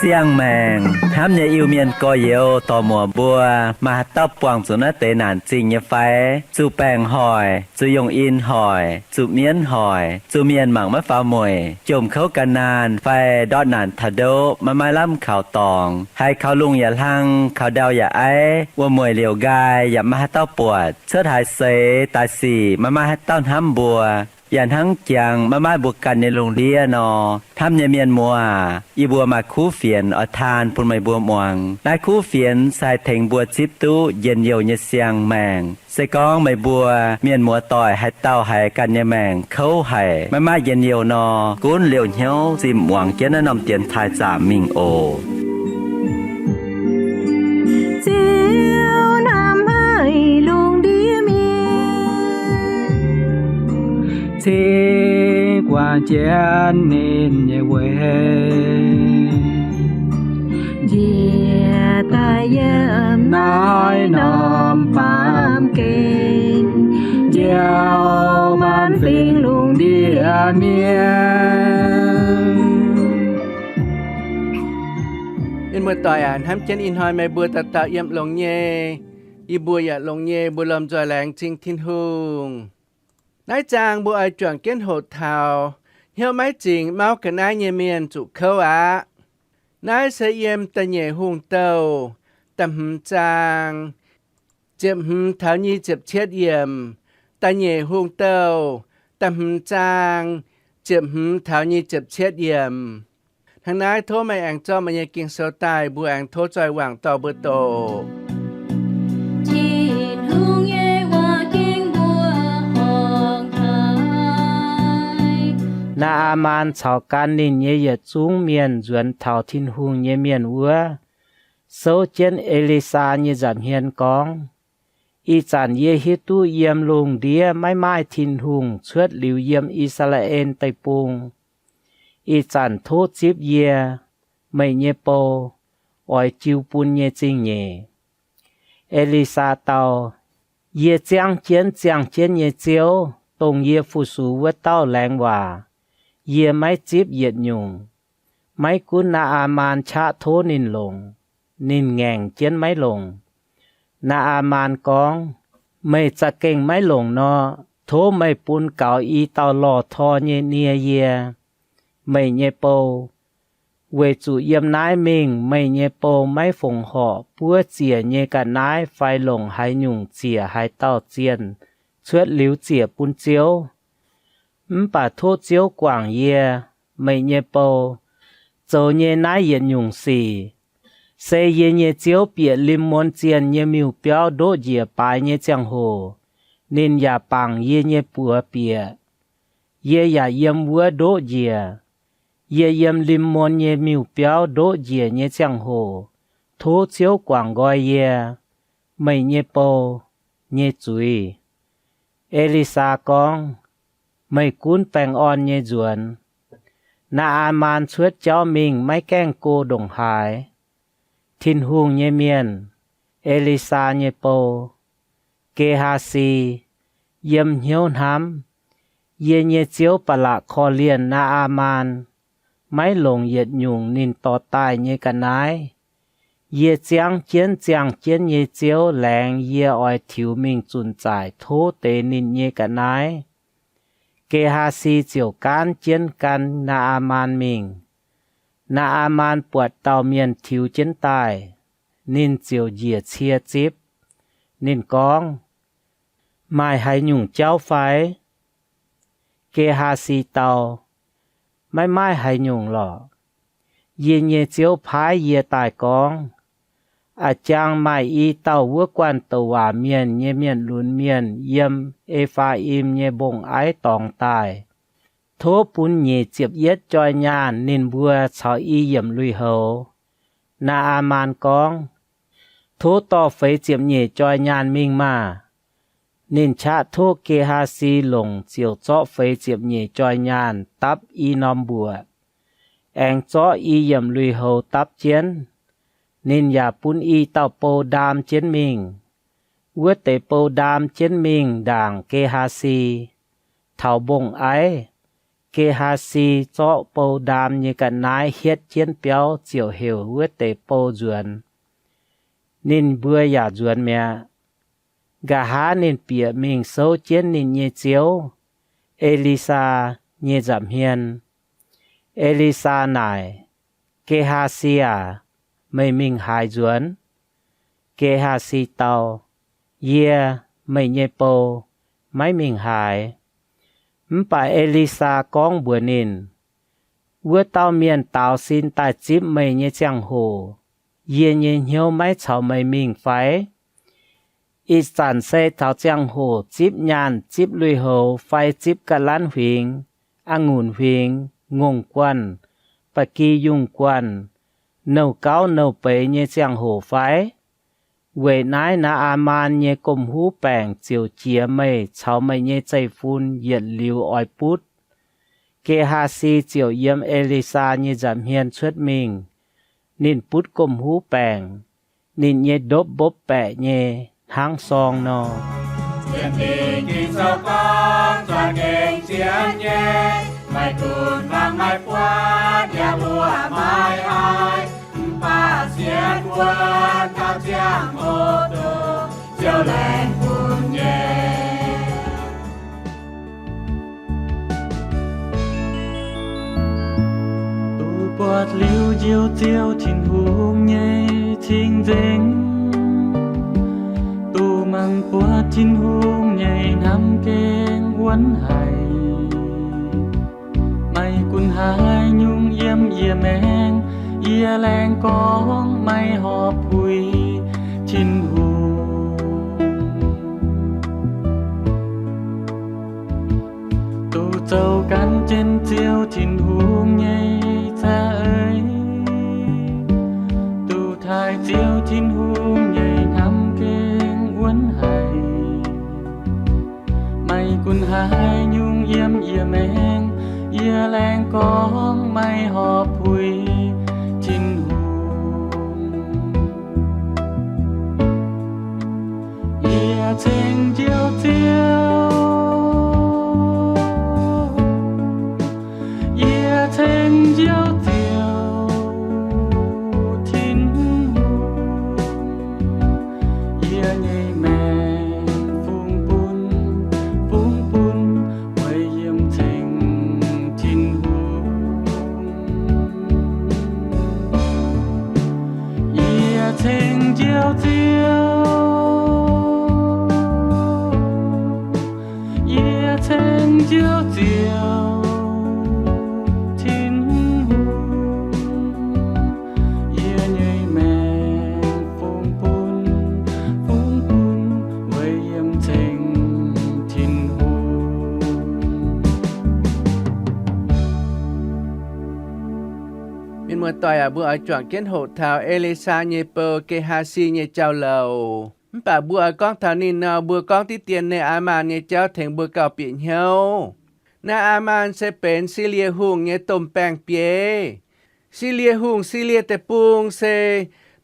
Siang-maengc hnamv nyei Iu-Mienh gorx-youz dorc-muoc mbuo, maaih haaix dauh buangh zuqc naaiv deix naanc zingh nyei fai? Zuqc baengc hoic, zuqc yongh in hoic, zuqc mienv hoic, zuqc mienh mangc maiv faaux mueic, jomc kouv gan naanh fai ndortv naanc taux ndoqv maiv maaih lamh kaux dorngx, haiz kaux lungh yaac hlang, kaux ndau yaac aiv, wuom-mueic liouc nqaai yaac maiv maaih haaix dauh buatc, cuotv haaix seix daaih sic maiv maaih haaix dauh hnamv mbuo, yaac hnangv jangx maiv maaih mbuo ganh nyei lungh ndiev nor, hnamv nyei mienh muoz, yie mbuo maaih kuv fienx oix taan bun meih mbuo muangx. Naaiv kuv fienx se haih tengx mbuo zipv duqv njien-youh nyei siang-maengc. Se gorngv meih mbuo mienh muoz-doic haaix dauh haiz ganh nyei maengc kouv haic, maiv maaih njien-youh nor, gunv liouh hnyouv zinh muangx jienv naaiv norm dienx taaih zaamc mingh oc. Ziouv hnamv haic lungh ndiev mienh, cingx guangc jienv ninh nyei weic, njiec daaih yiem naaiv norm baamh gen, njoux maanc fingx lungh ndiev mienh. Mienh muoz-doic aac, hnamv jienv ih hnoi meih mbuo dauh dauh yiem longx nyei, yie mbuo yaac longx nyei, mbuo lomh nzoih laengz zingh Tin-Hungh. Naaiv zaang mbuo oix juangc jienv hoqc taux hnyouv maiv zingx mauv ga'naaiv nyei mienh zuqc kouv aqv. Naaiv se yiem Da'nyeic Hungh Douh da'hmz zaang ziepc hmz taux nyic ziepc cietv yiemc. Da'nyeic Hungh Douh da'hmz zaang ziepc hmz taux nyic ziepc cietv yiemc. Hnangv naaiv tov meih aengx zorqv meih nyei Ging-Sou daaih, mbuo aengx tov zoih wangc dorh mbuo doqc. Tin-Hungh nyei waac-ging mbuo horngc haic. Naa^aa^maan caux gan ninh nyei yietc zungv mienh nzuonx taux Tin-Hungh nyei mienh wuov, souv jienv E^li^saa nyei nza'hmien gorngv, Ih zanc yie hiuv duqv yiem lungh ndiev maiv maaih Tin-Hungh cuotv liuz yiem I^saa^laa^en Deic-Bung. Ih zanc tov zipv yie, meih nyei bou, oix jiu bun nyei zingh nyeic. E^li^saa dau, Yie ziangv jienv ziangh jienv nyei Ziouv, dongh yie fu-sux wuov dauh laengz waac, yie maiv zipv yietc nyungc. Maiv gunv Naa^aa^maan qaqv tov ninh longc, ninh ngaengc jienv maiv longc. Naa^aa^maan gorngv, Meih za'gengh maiv longc nor, tov meih bun gaux i dauh lorh tor nyei nie yie, meih nyei bou, weic zuqc yiem naaiv mingh meih nyei bou maiv fongc horc buov ziec nyei ga'naaiv fai longc haaix nyungc ziec haaix dauh zienh cuotv liuz ziec bun Ziouv. Mv baac tov Ziouv guangc yie, meih nyei bou, zoux nyei naaiv yietc nyungc sic. Se yie nyei ziouv bieqc Lim^mon Zienh nyei miuc-biauv ndoqv njiec baaix nyei ziangh hoc, ninh yaac bangc yie nyei buoz bieqc. Yie yaac yiem wuov ndoqv njiec. Yie yiem Lim^mon nyei miuc-biauv ndoqv njiec nyei ziangh hoc, tov Ziouv guangc nqoi yie, meih nyei bou, nyei zuiz. E^li^saa gorngv, Meih gunv baengh orn nyei nzuonx. Naa^aa^maan cuotv jauv mingh maiv gaengh go ndongc haaix. Tin-Hungh nyei mienh, E^li^saa nyei bou, Ge^haa^si, yiem hnyouv hnamv, Yie nyei ziouv ba'laqc korv-lienh Naa^aa^maan, maiv longc yietc nyungc ninh dorh daaih nyei ga'naaiv. Yie ziangv jienv ziangh jienv nyei Ziouv laengz yie oix tiux mingh zunc zaaic tov deix ninh nyei ga'naaiv. Ge^haa^si ziouc gaanv jienv gan Naa^aa^maan mingh. Naa^aa^maan buatc dauh mienh tiux jienv daaih, ninh ziouc njiec cie zipv. Ninh gorngv, Maaih haaix nyungc jauv fai? Ge^haa^si dau, Maiv maaih haaix nyungc lorqc. Yie nyei ziouv paaiv yie daaih gorngv, A'jang maaih i dauh wuov guanh douc waac mienh nyei mienh lunx mienh yiem E^faa^im nyei mbong-aiv dorngx daaih. Tov bun nyeic ziepc yietv joi nyaanh ninh mbuo caux i yiemc lui-houx. Naa^aa^maan gorngv, Tov dorh feix ziepc nyeic joi nyaanh mingh maah! Ninh qaqv tov Ge^haa^si longc ziouc zorqv feix ziepc nyeic joi nyaanh dapv i norm mbuoqc. aengx zorqv i yiemc lui-houx dapv jienv. Ninh yaac bun i dauh bou ndaam jienv mingh. Wuov deix bou ndaam jienv mingh ndaangc Ge^haa^si. Taux mbong aiv, Ge^haa^si zorqv bou ndaam nyei ga'naaiv hietv jienv biauv ziouc heuc wuov deix bou nzuonx. Ninh mbuo yaac nzuonx mi'aqv. Nqa'haav ninh bieqc mingh souv jienv ninh nyei ziouv, E^li^saa, nyei nza'hmien. E^li^saa naaic, Ge^haa^si aac, meih mingh haaix nzuonx? Ge^haa^si dau, Yie, meih nyei bou, maiv mingh haaix. Mv baac E^li^saa gorngv mbuox ninh, Wuov dauh mienh daaux sin daaih zipv meih nyei ziangh hoc, yie nyei hnyouv maiv caux meih mingh fai? Ih zanc se taux ziangh hoc zipv nyaanh, zipv lui-houx fai zipv ga'lanv huingx, a'ngunc huingx, ngongh guanh, ba'gi yungh guanh, nouh gauv nouh beiz nyei ziangh hoc fai? Weic naaiv Naa^aa^maan nyei gomh huv baengc ziouc jiex meih caux meih nyei zeiv-fun yietc liuz oix butv. Ge^haa^si ziouc yiem E^li^saa nyei nza'hmien cuotv mingh. Ninh butv gomh huv baengc. Ninh nyei ndopv mbopv baeqc nyei hnangv sorng nor. Sienx Fingx Ging-Sou gorngv, Zuangx gengh sienx nyei, maiv gunv mangc maiv buatc, yaac mbuoqc maiv haiz, mv baac sienx wuonv taux ziangh hoc duqv, Ziouv laengz bun nyei. Duqv buatc liuz njoux Ziouv Tin-Hungh nyei cing-nzengc, duqv mangc buatc Tin-Hungh nyei hnamv gengh wuonv haic. Maiv gunv haaix nyungc yiem yie maengc, yie laengz gorngv maiv horpc puix Tin-Hungh. Duqv zoux gan jienv Ziouv Tin-Hungh nyei za'eix, duqv taaih Ziouv Tin-Hungh nyei hnamv gengh wuonv haic. Maiv gunv haaix nyungc yiem yie maengc, yie laengz gorngv maiv horpc puix Tin-Hungh. Yie ceng Njoux Ziouv, yie ceng Njoux Ziouv Tin-Hungh, yie nyei maengc fungx bun, fungx bun, weic yiem ceng Tin-Hungh. Yie ceng Njoux Ziouv, yie ceng Njoux Ziouv Tin-Hungh, yie nyei maengc fungx bun, fungx bun, weic yiem ceng Tin-Hungh. Mienh muoz-doic aac, mbuo oix juangc jienv hoqc taux E^li^saa nyei bou, Ge^haa^si, nyei jauv-louc. Mv baac mbuo oix gorngv taux ninh nor, mbuo gorngv diqv dien Naa^aa^maan nyei jauv tengx mbuo gauh bieqc hnyouv. Naa^aa^maan se benx Silie Hungh nyei domh baeng-biei. Silie Hungh, Silie Deic-Bung, se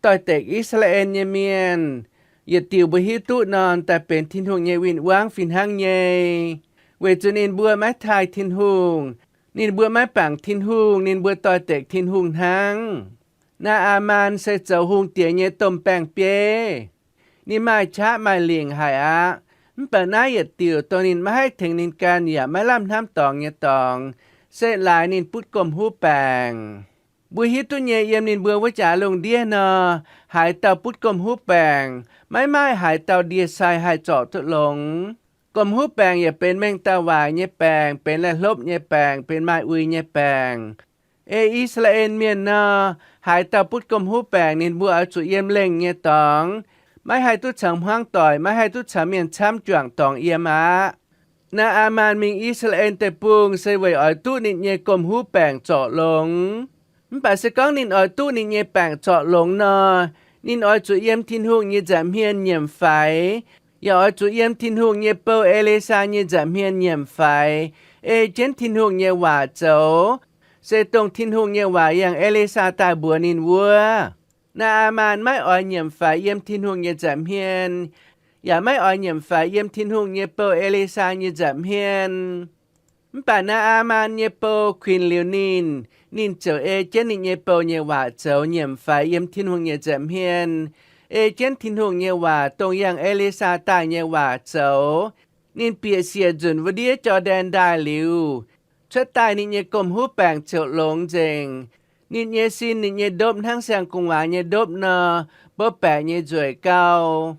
doix-dekc I^saa^laa^en nyei mienh. Yietc diuc mbuo hiuv duqv nor, daaih benx Tin-Hungh nyei win-wangv fih hnangv nyei, weic zuqc ninh mbuo maiv taaih Tin-Hungh, ninh mbuo maiv bangc Tin-Hungh, ninh mbuo doix-dekc Tin-Hungh hnangv. Naa^aa^maan se zoux hungh diex nyei domh baeng-biei. Ninh maaih qaqv maaih lingc haic aqv. Mv baac naaiv yietc diuc dongh ninh maiv haih tengx ninh ganh yaac maiv lamh hnamv dorngx nyei dorngx, se laaix ninh butv gomh huv baengc. Mbuo hiuv duqv nyei, yiem ninh mbuo wuov jaax lungh ndiev nor, haaix dauh butv gomh huv baengc, maiv maaih haaix dauh ndie-sai haih zorc duqv longx. Gomh huv baengc yaac benx mengh dauh waaic nyei baengc, benx laih hlopv nyei baengc, benx maaih uix nyei baengc. Ei I^saa^laa^en Mienh nor, haaix dauh butv gomh huv baengc, ninh mbuo oix zuqc yiem lengh nyei dorngx, maiv haih duqv caux hmuangv doic, maiv haih duqv caux mienh camv juangc dorngx yiem aqv. Naa^aa^maan mingh I^saa^laa^en Deic-Bung se weic oix duqv ninh nyei gomh huv baengc zorc longx. Mv baac se gorngv ninh oix duqv ninh nyei baengc zorc longx nor, ninh oix zuqc yiem Tin-Hungh nyei nza'hmien nyiemc faix, yaac oix zuqc yiem Tin-Hungh nyei bou, E^li^saa, nyei nza'hmien nyiemc faix, ei jienv Tin-Hungh nyei waac zoux. se dongh Tin-Hungh nyei waac yangh E^li^saa daaih mbuox ninh wuov. Naa^aa^maan maiv oix nyiemc faix yiem Tin-Hungh nyei nza'hmien, yaac maiv oix nyiemc faix yiem Tin-Hungh nyei bou, E^li^saa, nyei nza'hmien. Mv baac Naa^aa^maan nyei bou kuinx liuz ninh, ninh ziouc ei jienv ninh nyei bou nyei waac zoux, nyiemc faix yiem Tin-Hungh nyei nza'hmien, ei jienv Tin-Hungh nyei waac dongh yangh E^li^saa daaih nyei waac zoux. Ninh bieqc siec nzunc wuov ndiev Jor^ndaen Ndaaih liuz, cuotv daaih ninh nyei gomh huv baengc ziouc longx nzengc. Ninh nyei sin, ninh nyei ndopv hnangv siang-gu'nguaaz nyei ndopv nor, mbopv baeqc nyei nzueic gau.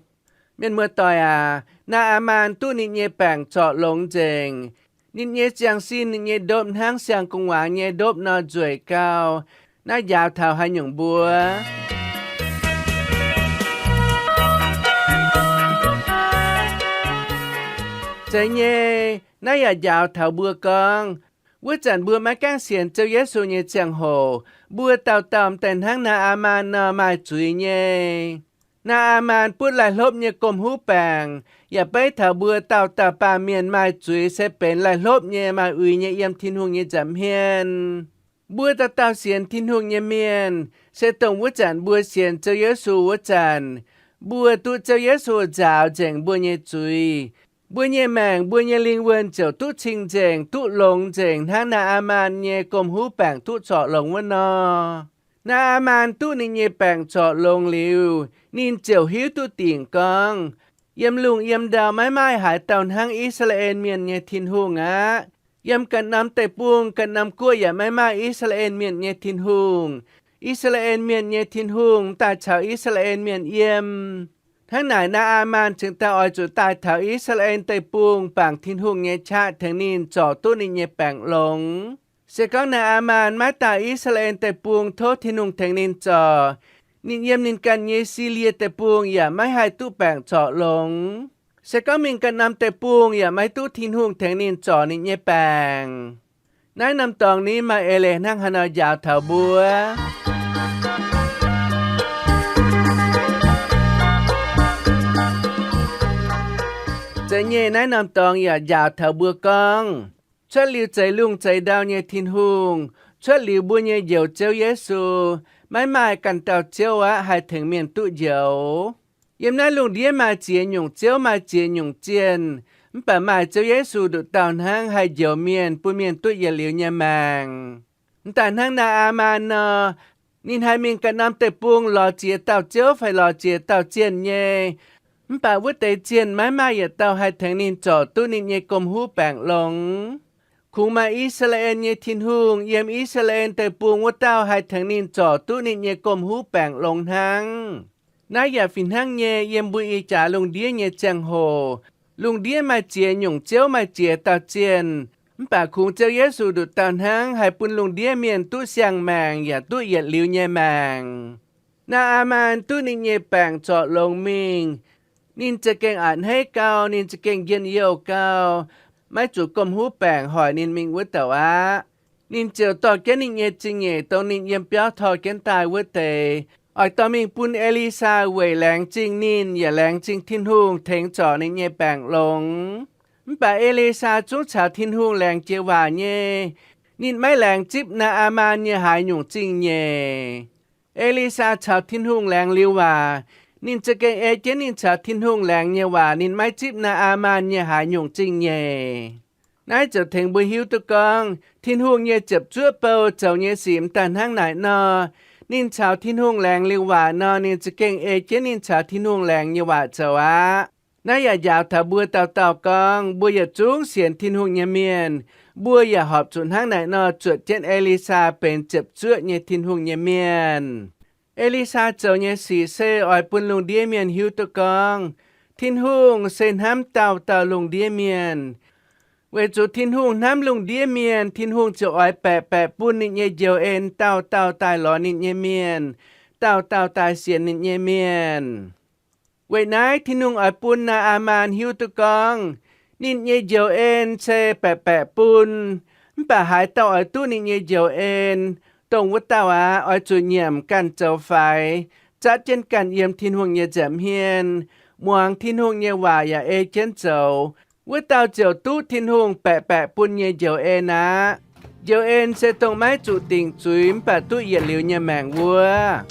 Mienh muoz-doic aac, Naa^aa^maan duqv ninh nyei baengc zorc longx nzengc. Ninh nyei ziangh sin, ninh nyei ndopv hnangv siang-gu'nguaaz nyei ndopv nor nzueic gau. Naaiv njaaux taux haaix nyungc mbuo? Zeiz nyei, naaiv yaac njaaux taux mbuo gorngv, wuov zanc mbuo maiv gaengh sienx Ziouv Yesu nyei ziangh hoc, mbuo dauh dauh m'daaih hnangv Naa^aa^maan nor maaih zuiz nyei. Naa^aa^maan butv laih hlopv nyei gomh huv baengc, yaac beiv taux mbuo dauh dauh baamh mienh maaih zuiz se benx laih hlopv nyei, maaih uix nyei yiem Tin-Hungh nyei nza'hmien. Mbuo dauh dauh sienx Tin-Hungh nyei mienh, se dongh wuov zanc mbuo sienx Ziouv Yesu wuov zanc, mbuo duqv Ziouv Yesu nzaaux nzengc mbuo nyei zuiz. Mbuo nyei maengc, mbuo nyei lingh wuonh ziouc duqv cing-nzengc, duqv longx nzengc hnangv Naa^aa^maan nyei gomh huv baengc duqv zorc longx wuov nor. Naa^aa^maan duqv ninh nyei baengc zorc longx liuz, ninh ziouc hiuv duqv dingc gorngv, yiem lungh yiem ndau maiv maaih haaix dauh hnangv I^saa^laa^en Mienh nyei Tin-Hungh aqv. Yiem ganh norm deic-bung, ganh norm guoqv yaac maiv maaih I^saa^laa^en Mienh nyei Tin-Hungh. I^saa^laa^en Mienh nyei Tin-Hungh m'daaih caux I^saa^laa^en Mienh yiem. Hnangv naaic Naa^aa^maan cingx daaih oix zuqc daaih taux I^saa^laa^en Deic-Bung bangc Tin-Hungh nyei qaqv tengx ninh zorc duqv ninh nyei baengc longx. Se gorngv Naa^aa^maan maiv daaih I^saa^laa^en Deic-Bung tov Tin-Hungh tengx ninh zorc, ninh yiem ninh ganh nyei Silie Deic-Bung yaac maiv haih duqv baengc zorc longx. Se gorngv mingh ganh norm deic-bung yaac maiv duqv Tin-Hungh tengx ninh zorc ninh nyei baengc. Naaiv norm dorngx ni maaih eix leiz hnangv haaix nor njaaux taux mbuo? Zeiz nyei, naaiv norm dorngx yaac njaaux taux mbuo gorngv, cuotv liuz zeix lungh zeix ndau nyei Tin-Hungh, cuotv liuz mbuo nyei Njoux Ziouv Yesu, maiv maaih ganh dauh Ziouv aqv haih tengx mienh duqv njoux. Yiem naaiv lungh ndiev maaih ziex nyungc ziouv, maaih ziex nyungc zienh, mv baac maaih Ziouv Yesu nduqc dauh hnangv haih njoux mienh, bun mienh duqv yietc liuz nyei maengc. M'daaih hnangv Naa^aa^maan nor, ninh haih mingh ganh norm deic-bung lorz ziex dauh ziouv fai lorz ziex dauh zienh nyei, mv baac wuov deix zienh maiv maaih yietc dauh haih tengx ninh zorc duqv ninh nyei gomh huv baengc longx. Kungx maaih I^saa^laa^en nyei Tin-Hungh yiem I^saa^laa^en Deic-Bung wuov dauh haih tengx ninh zorc duqv ninh nyei gomh huv baengc longx hnangv. Naaiv yaac fih hnangv nyei yiem mbuo ih jaax lungh ndiev nyei ziangh hoc. Lungh ndiev maaih ziex nyungc ziouv, maaih ziex dauh zienh, mv baac kungx Ziouv Yesu nduqc dauh hnangv haih bun lungh ndiev mienh duqv siang-maengc yaac duqv yietc liuz nyei maengc. Naa^aa^maan duqv ninh nyei baengc zorc longx mingh, ninh za'gengh a'hneiv gau, ninh za'gengh njien-youh gau, maiv zuqc gomh huv baengc hoic ninh mingh wuov douc aqv. Ninh ziouc dorh jienv ninh nyei zingh nyeic, dongh ninh yiem biauv tor jienv daaih wuov deix, oix dorh mingh bun E^li^saa weic laengz zingh ninh yaac laengz zingh Tin-Hungh tengx zorc ninh nyei baengc longx. Mv baac E^li^saa zungv caux Tin-Hungh laengz jiex waac nyei. Ninh maiv laengz zipv Naa^aa^maan nyei haaix nyungc zingh nyeic. E^li^saa caux Tin-Hungh laengz liuz waac, ninh za'gengh ei jienv ninh caux Tin-Hungh laengz nyei waac, ninh maiv zipv Naa^aa^maan nyei haaix nyungc zingh nyeic. Naaiv ziouc tengx mbuo hiuv duqv gorngv Tin-Hungh nyei ziepc zuoqv bou zoux nyei sic m'daaih hnangv naaic nor, ninh caux Tin-Hungh laengz liuz waac nor, ninh za'gengh ei jienv ninh caux Tin-Hungh laengz nyei waac zoux aqv. Naaiv yaac njaaux taux mbuo dauh dauh gorngv mbuo yietc zungv sienx Tin-Hungh nyei mienh, mbuo yaac horpc zuqc hnangv naaic nor zuotc jienv E^li^saa benx ziepc zuoqv nyei Tin-Hungh nyei mienh. E^li^saa zoux nyei sic se oix bun lungh ndiev mienh hiuv duqv gorngv Tin-Hungh se hnamv dauh dauh lungh ndiev mienh. Weic zuqc Tin-Hungh hnamv lungh ndiev mienh, Tin-Hungh ziouc oix baeqc baeqc bun ninh nyei njoux en dauh dauh daaih lorz ninh nyei mienh, dauh dauh daaih sienx ninh nyei mienh. Weic naaiv Tin-Hungh oix bun Naa^aa^maan hiuv duqv gorngv ninh nyei njoux en se baeqc baeqc bun, mv baac haaix dauh oix duqv ninh nyei njoux en, dongh wuov dauh aqv oix zuqc nyiemc ganh zoux faix, zatv jienv ganh yiem Tin-Hungh nyei nza'hmien, muangx Tin-Hungh nyei waac yaac ei jienv zoux, wuov dauh ziouc duqv Tin-Hungh baeqc baeqc bun nyei njoux en aqv. Njoux en se dongh maiv zuqc dingc zuiz mv baac duqv yietc liuz nyei maengc wuov.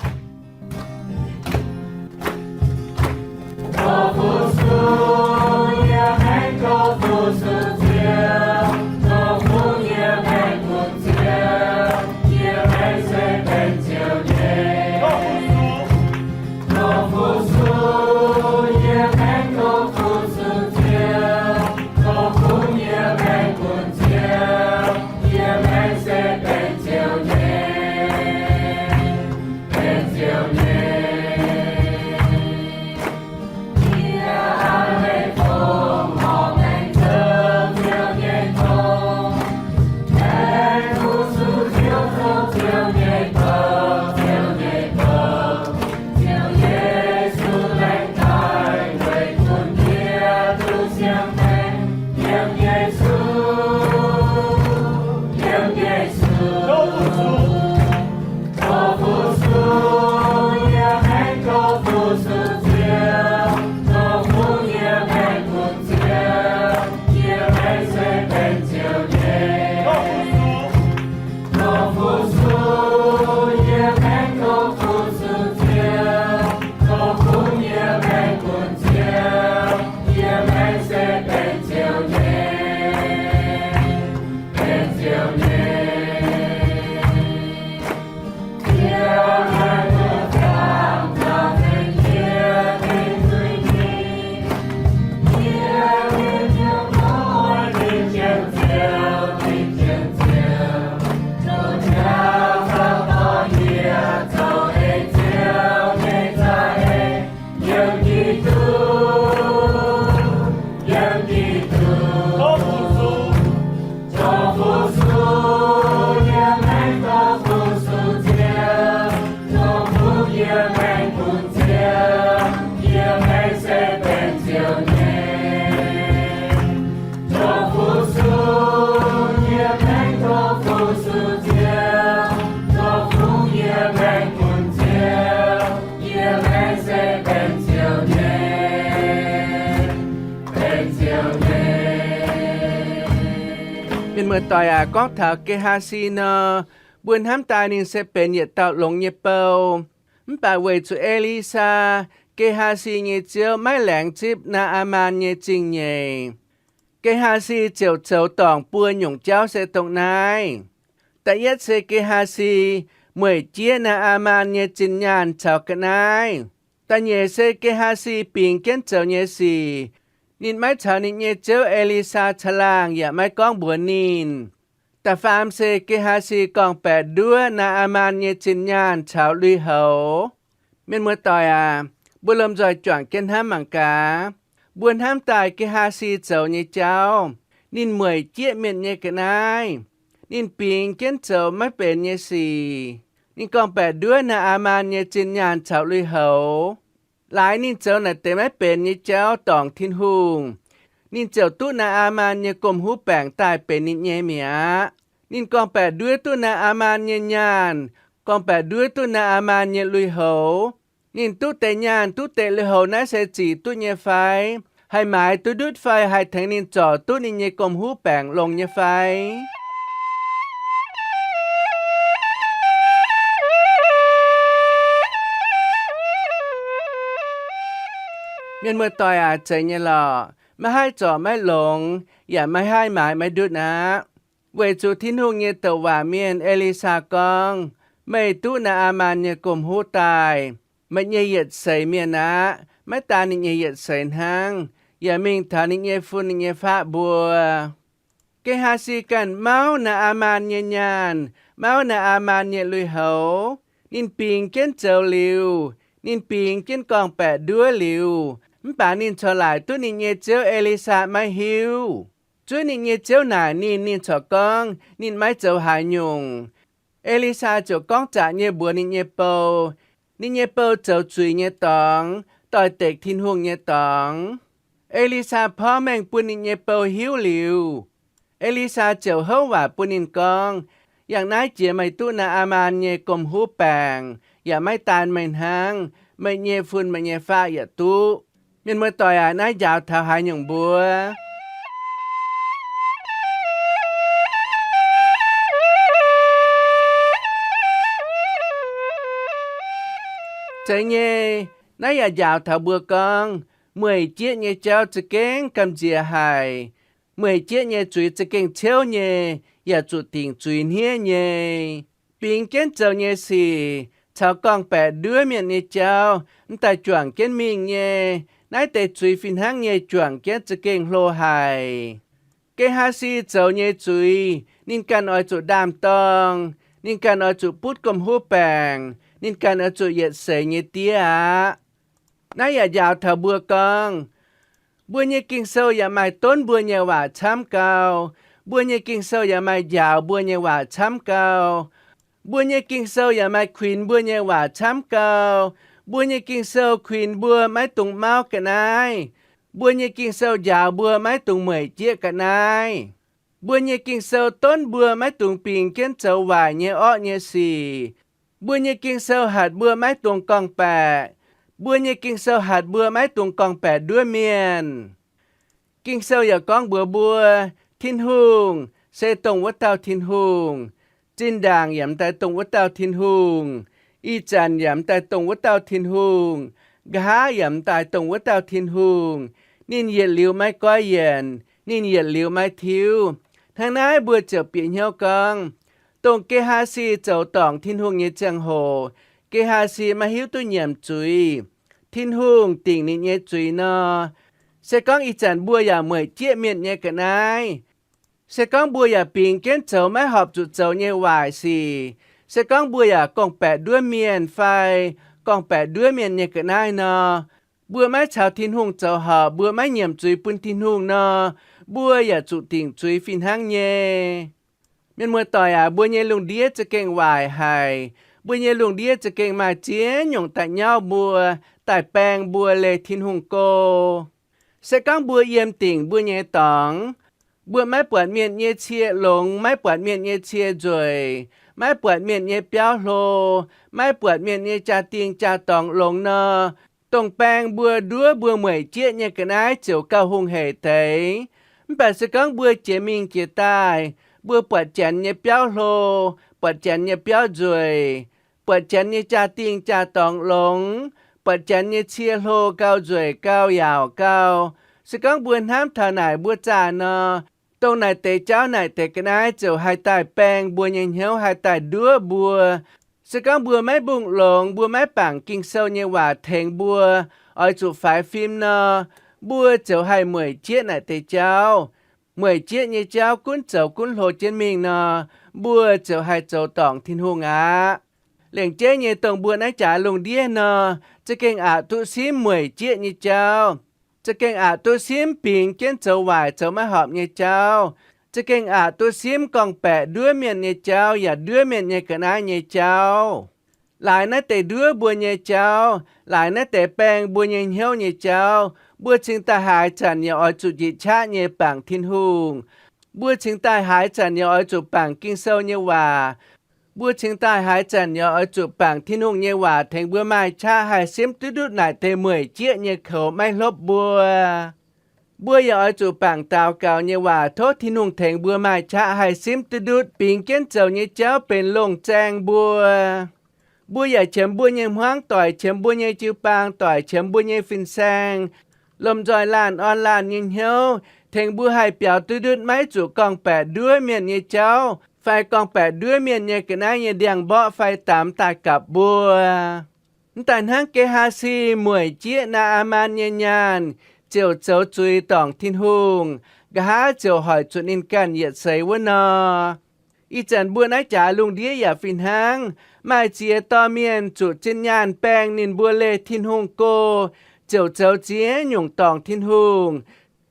Mienh muoz-doic aac, gorngv taux Ge^haa^si nor, mbuo hnamv daaih ninh se benx yietc dauh longx nyei bou. Mv baac weic zuqc E^li^saa, Ge^haa^si nyei ziouv, maiv laengz zipv Naa^aa^maan nyei zingh nyeic. Ge^haa^si ziouc zoux dorngc buo nyungc jauv se dongh naaiv. Da'yietv se Ge^haa^si mueic jieqv Naa^aa^maan nyei zinh nyaanh caux ga'naaiv. Da'nyeic se Ge^haa^si bingx jienv zoux nyei sic. Ninh maiv caux ninh nyei ziouv E^li^saa caangh laangh yaac maiv gorngv mbuox ninh. Da'faam se Ge^haa^si gorngv-baeqc nduov Naa^aa^maan nyei zinh nyaanh caux lui-houx. Mienh muoz-doic aac, mbuo lomh nzoih juangc jienv hnamv mangc gaax. Mbuo hnamv daaih Ge^haa^si zoux nyei jauv. Ninh mueic jieqv mienh nyei ga'naaiv. Ninh bingx jienv zoux maiv benx nyei sic. Ninh gorngv-baeqc nduov Naa^aa^maan nyei zinh nyaanh caux lui-houx. Laaix ninh zoux naaic deix maiv benx nyei jauv dorngc Tin-Hungh, ninh ziouc duqv Naa^aa^maan nyei gomh huv baengc daaih benx ninh nyei mi'aqv. Ninh gorngv-baeqc nduov duqv Naa^aa^maan nyei nyaanh, gorngv-baeqc nduov duqv Naa^aa^maan nyei lui-houx. Ninh duqv deix nyaanh, duqv deix lui-houx naaiv se zic duqv nyei fai? Haih maaiz duqv ndutv fai haih tengx ninh zorc duqv ninh nyei gomh huv baengc longx nyei fai? Mienh muoz-doic aac, zeiz nyei lorqc. Maiv haih zorc maiv longx, yaac maiv haih maaiz maiv ndutv aqv. Weic zuqc Tin-Hungh nyei douc waac mienh, E^li^saa, gorngv, Meih duqv Naa^aa^maan nyei gomh huv daaih. Meih nyei yietc seix mienh aqv. Maiv daan ninh nyei yietc seix hnangv, yaac mingh taux ninh nyei fun ninh nyei faqv mbuo. Ge^haa^si ganh mauv Naa^aa^maan nyei nyaanh, mauv Naa^aa^maan nyei lui-houx. Ninh bingx jienv zoux liuz, ninh bingx jienv gorngv-baeqc nduov liuz, mv baac ninh corc laaic duqv ninh nyei ziouv E^li^saa maiv hiuv. Zuov ninh nyei ziouv naaic ninh, ninh corc gorngv ninh maiv zoux haaix nyungc. E^li^saa ziouc gorngv zaqc nyei mbuox ninh nyei bou. Ninh nyei bou zoux zuiz nyei dorngx, doix-dekc Tin-Hungh nyei dorngx. E^li^saa porv mengh bun ninh nyei bou hiuv liuz, E^li^saa ziouc houv waac bun ninh gorngv, Yangh naaiv jiex meih duqv Naa^aa^maan nyei gomh huv baengc, yaac maiv daan meih hnangv, meih nyei fun meih nyei faqv yaac duqv. Mienh muoz-doic aac, naaiv njaaux taux haaix nyungc mbuo? Zeiz nyei. Naaiv yaac njaaux taux mbuo gorngv, mueic jieqv nyei jauv za'gengh gamh nziex haic. Mueic jieqv nyei zuiz za'gengh ciouv nyei, yaac zuqc dingc zuiz hniev nyei. Bingx jienv zoux nyei sic caux gorngv-baeqc nduov mienh nyei jauv m'daaih juangc jienv mingh nyei. Naaiv deix zuiz fih hnangv nyei juangc jienv za'gengh hlo haic. Ge^haa^si zoux nyei zuiz ninh ganh oix zuqc ndaam-dorng, ninh ganh oix zuqc butv gomh huv baengc, ninh ganh oix zuqc yietc seix nyei diev aqv. Naaiv yaac njaaux taux mbuo gorngv, mbuo nyei Ging-Sou yaac maaih donv mbuo nyei waac camv gau. Mbuo nyei Ging-Sou yaac maaih njaaux mbuo nyei waac camv gau. Mbuo nyei Ging-Sou yaac maaih kuinx mbuo nyei waac camv gau. Mbuo nyei Ging-Sou kuinx mbuo maiv dungx mauv ga'naaiv. Mbuo nyei Ging-Sou njaaux mbuo maiv dungx mueic jieqv ga'naaiv. Mbuo nyei Ging-Sou donv mbuo maiv dungx bingx jienv zoux waaic nyei orqv nyei sic. Mbuo nyei Ging-Sou hatc mbuo maiv dungx gorngv-baeqc. Mbuo nyei Ging-Sou hatc mbuo maiv dungx gorngv-baeqc nduov mienh. Ging-Sou yaac gorngv mbuox mbuo, Tin-Hungh se dongh wuov dauh Tin-Hungh. Zinh ndaangc yaac m'daaih dongh wuov dauh Tin-Hungh. Ih zanc yaac m'daaih dongh wuov dauh Tin-Hungh. Nqa'haav yaac m'daaih dongh wuov dauh Tin-Hungh. Ninh yietc liuz maiv goiv yienc, ninh yietc liuz maiv tiuv. Hnangv naaiv mbuo ziouc bieqc hnyouv gorngv, dongh Ge^haa^si zoux dorngc Tin-Hungh nyei ziangh hoc, Ge^haa^si maiv hiuv duqv nyiemc zuiz. Tin-Hungh dingc ninh nyei zuiz nor, se gorngv ih zanc mbuo yaac mueic jieqv mienh nyei ga'naaiv, se gorngv mbuo yaac bingx jienv zoux maiv horpc zuqc zoux nyei waaic sic, se gorngv mbuo yaac gorngv-baeqc nduov mienh fai gorngv-baeqc nduov mienh nyei ga'naaiv nor, mbuo maiv caux Tin-Hungh zoux horpc, mbuo maiv nyiemc zuiz bun Tin-Hungh nor, mbuo yaac zuqc dingc zuiz fih hnangv nyei. Mienh muoz-doic aac, mbuo nyei lungh ndiev za'gengh waaic haic. Mbuo nyei lungh ndiev za'gengh maaih ziex nyungc da'nyauv mbuo, daaih baeng mbuo leih Tin-Hungh go. Se gorngv mbuo yiem dingc mbuo nyei dorngx, mbuo maiv buatc mienh nyei cie longx, maiv buatc mienh nyei cie nzueic, maiv buatc mienh nyei biauv hlo, maiv buatc mienh nyei jaa-dingh jaa-dorngx longx nor, dongh baeng mbuo nduov mbuo mueic jieqv nyei ga'naaiv ziouc gauh hungh heic deix. Mv baac se gorngv mbuo jiex mingh jiex daaih, mbuo buatc janx nyei biauv hlo, buatc janx nyei biauv nzueic, buatc janx nyei jaa-dingh jaa-dorngx longx, buatc janx nyei cie hlo gau, nzueic gau, yaauc gau, se gorngv mbuo hnamv taux naaic mbuo zaah nor, dongh naaic deix jauv naaic deix ga'naaiv ziouc haih daaih baeng mbuo nyei hnyouv, haih daaih nduov mbuo. Se gorngv mbuo maiv mbungh longx, mbuo maiv bangc Ging-Sou nyei waac tengx mbuo oix zuqc faix fim nor, mbuo ziouc haih mueic jieqv naaic deix jauv. Mueic jieqv nyei jauv gunv zoux gunv hlo jienv mingh nor, mbuo ziouc haih zoux dorngc Tin-Hungh aqv. Lengc jeiv nyei, dongh mbuo naaiv jaax lungh ndiev nor, za'gengh aqc duqv simv mueic jieqv nyei jauv, za'gengh aqc duqv simv bingx jienv zoux waaic zoux maiv horpc nyei jauv, za'gengh aqc duqv simv gorngv-baeqc nduov mienh nyei jauv yaac nduov mienh nyei ga'naaiv nyei jauv. Laaix naaiv deix nduov mbuo nyei jauv, laaix naaiv deix baeng mbuo nyei hnyouv nyei jauv, mbuo cingx daaih haaix zanc yaac oix zuqc njiec qaqv nyei bangc Tin-Hungh. Mbuo cingx daaih haaix zanc yaac oix zuqc bangc Ging-Sou nyei waac. Mbuo cingx daaih haaix zanc yaac oix zuqc bangc Tin-Hungh nyei waac tengx mbuo maaih qaqv haih simv duqv ndutv naaic deix mueic jieqv nyei koux maiv hlopv mbuo. Mbuo yaac oix zuqc bangc daux gaux nyei waac tov Tin-Hungh tengx mbuo maaih qaqv haih simv duqv ndutv bingx jienv zoux nyei jauv benx longh zaeng mbuo. Mbuo yaac qiemx mbuo nyei hmuangv doic, qiemx mbuo nyei jiu-baang doic, qiemx mbuo nyei fin-saeng, lomh nzoih laanh orn laanh nyei hnyouv, tengx mbuo haih biaux duqv ndutv maiv zuqc gorngv-baeqc nduov mienh nyei jauv fai gorngv-baeqc nduov mienh nyei ga'naaiv nyei ndiangx-mborqv fai damx daaih gapc mbuo. Mv daaih hnangv Ge^haa^si mueic jieqv Naa^aa^maan nyei nyaanh ziouc zoux zuiz dorngc Tin-Hungh, nqa'haav ziouc hoic zuqc ninh ganh yietc seix wuov nor, ih zanc mbuo naaiv jaax lungh ndiev yaac fih hnangv. Maaih ziex dorh mienh zuqc zinh nyaanh baeng ninh mbuo leih Tin-Hungh go, ziouc zoux ziex nyungc dorngc Tin-Hungh.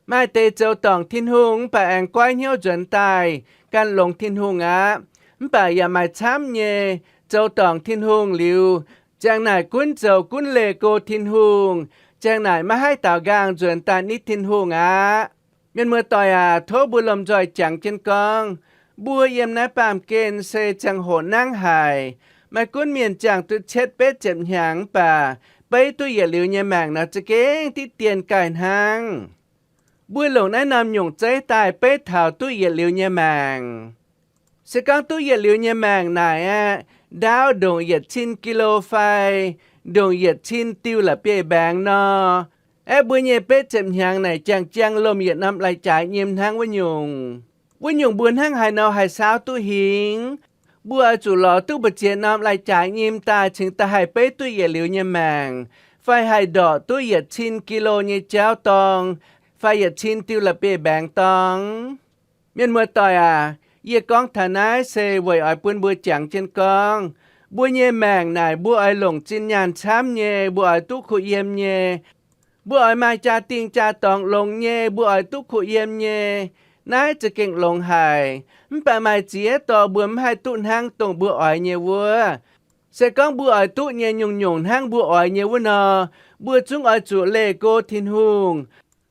Maaih deix zoux dorngc Tin-Hungh mv baac aengx goiv hnyouv nzuonx daaih gan longx Tin-Hungh aqv. Mv baac yaac maaih camv nyei, zoux dorngc Tin-Hungh liuz, ziang naaic gunv zoux gunv leih go Tin-Hungh, ziang naaic maiv haih daaux nqaang nzuonx daaih nitv Tin-Hungh aqv. Mienh muoz-doic aac, tov mbuo lomh nzoih jangx jienv gorngv, mbuo yiem naaiv baamh gen se ziangh hoc nangv haic. Maiv gunv mienh ziangh duqv cietv betv ziepc hnyangx mv baac beiv duqv yietc liuz nyei maengc nor za'gengh diqv dien gaaih hnangv. Mbuo longc naaiv norm nyungc zeiv daaih beiv taux duqv yietc liuz nyei maengc. Se gorngv duqv yietc liuz nyei maengc naaic aeqv, ndaauv ndongc yietc cin gi^lo fai ndongc yietc cin diuh la'bieiv-mbaengx nor. Aeqv, mbuo nyei betv ziepc hnyangx naaic jangx-jangx lomh yietc norm lai-jaaix nyim hnangv wuov nyungc. Wuov nyungc mbuo hnangv haaix nor haih saauv duqv hingx? Mbuo oix zuqc lorz duqv mbu'ziex norm lai-jaaix nyim daaih cingx daaih haih beiv duqv yietc liuz nyei maengc, fai haih ndorqc duqv yietc cin kilo nyei jauv dorng, fai yietc cin diuh la'bieiv-mbaengx dorng? Mienh muoz-doic aac, yie gorngv taux naaiv se weic oix bun mbuo jangx jienv gorngv, mbuo nyei maengc naaic mbuo oix longc zinh nyaanh camv nyei, mbuo oix duqv kuh yiem nyei. Mbuo oix maaih jaa-dingh jaa-dorngx longx nyei, mbuo oix duqv kuh yiem nyei. Naaiv za'gengh longx haic. Mv baac maaih ziex dorh mbuo mv haih duqv hnangv dongh mbuo oix nyei wuov. Se gorngv mbuo oix duqv nyei nyungc-nyungc hnangv mbuo oix nyei wuov nor, mbuo zungv oix zuqc leih go Tin-Hungh.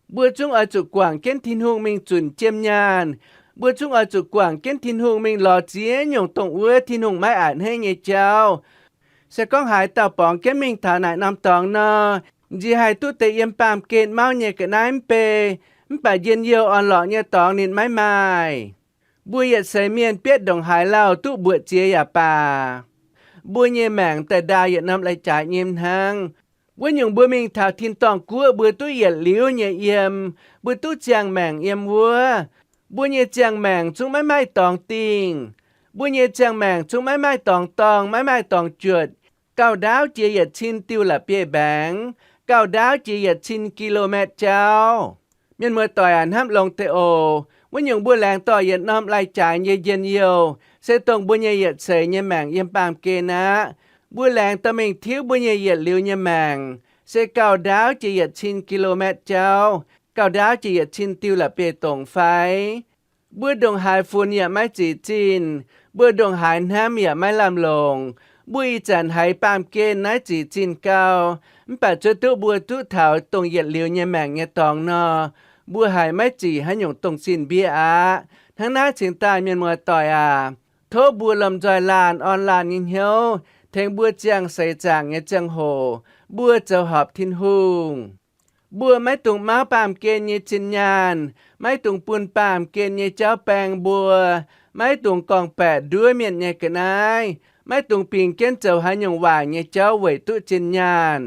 Mbuo zungv oix zuqc guangc jienv Tin-Hungh mingh zunc jiem nyaanh. Mbuo zungv oix zuqc guangc jienv Tin-Hungh mingh lorz ziex nyungc dongh wuov Tin-Hungh maiv a'hneiv nyei jauv. Se gorngv haaix dauh borngz jienv mingh taux naaic norm dorngx nor, nziex haih duqv deix yiem baamh gen mauv nyei ga'naaiv mv bei, mv baac njien-youh orn-lorqc nyei dorngx ninh maiv maaih. Mbuo yietc seix mienh bietv ndongc haaix lauh duqv mbuoqc ziex yaac baac, mbuo nyei maengc daaih ndaauh yietc norm lai-jaaix nyim hnangv. Wuov nyungc mbuo mingh taux tin-dorngh guoqv mbuo duqv yietc liuz nyei yiem, mbuo duqv ziangh maengc yiem wuov. Mbuo nyei ziangh maengc zungv maiv maaih dorngx dingh. Mbuo nyei ziangh maengc zungv maiv maaih dorngx dorng, maiv maaih dorngx juotc. Gauh ndaauv jiex yietc cin diuh la'bieiv-mbaengx, gauh ndaauv jiex yietc cin กิโลเมตร jauv. Mienh muoz-doic aac, hnamv longx deix oc. Wuov nyungc mbuo laengz dorh yietc norm lai-jaaix nyei njien-youh, se dongh mbuo nyei yietc seix nyei maengc yiem baamh gen aqv. Mbuo laengz dorh mingh tiuv mbuo nyei yietc liuz nyei maengc, se gauh ndaauv jiex yietc cin กิโลเมตร jauv, gauh ndaauv jiex yietc cin diuh la'bieiv-dongc fai? Mbuo ndongc haaix funx yaac maiv zic zinh, mbuo ndongc haaix hnamv yaac maiv lamh longc. Mbuo ih zanc haiz baamh gen naaiv zic zinh gau, mv baac zuov duqv mbuo duqv taux dongh yietc liuz nyei maengc nyei dorngx nor, mbuo haiz maiv zic haaix nyungc dongh zinh mbiev aqv. Hnangv naaiv cingx daaih mienh muoz-doic aac, tov mbuo lomh nzoih laanh orn laanh nyei hnyouv, tengx mbuo ziangh seix zaangc nyei ziangh hoc, mbuo zoux horpc Tin-Hungh. Mbuo maiv dungx mauv baamh gen nyei zinh nyaanh, maiv dungx bun baamh gen nyei jauv baeng mbuo, maiv dungx gorngv-baeqc nduov mienh nyei ga'naaiv, maiv dungx bingx jienv zoux haaix nyungc waaic nyei jauv weic duqv zinh nyaanh.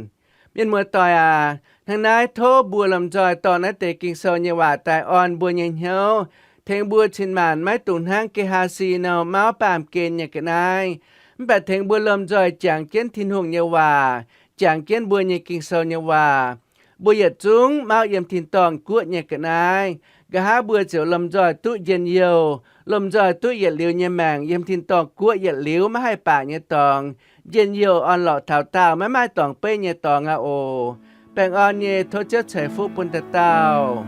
Mienh muoz-doic aac, hnangv naaiv tov mbuo lomh nzoih dorh naaiv deix Ging-Sou nyei waac daaih orn mbuo nyei hnyouv, tengx mbuo cin-maanc maiv dungx hnangv Ge^haa^si nor mauv baamh gen nyei ga'naaiv, mv baac tengx mbuo lomh nzoih jangx jienv Tin-Hungh nyei waac, jangx jienv mbuo nyei Ging-Sou nyei waac, mbuo yietc zungv mauv yiem tin-dorngh guoqv nyei ga'naaiv. Nqa'haav mbuo ziouc lomh nzoih duqv njien-youh, lomh nzoih duqv yietc liuz nyei maengc yiem tin-dorngh guoqv yietc liuz maiv haih baac nyei dorngx, njien-youh orn-lorqc taux daauh maiv maaih dorngx beiv nyei dorngx aqv oc. Baengh orn nyei, tov Ziouv ceix fuqv bun dauh dauh.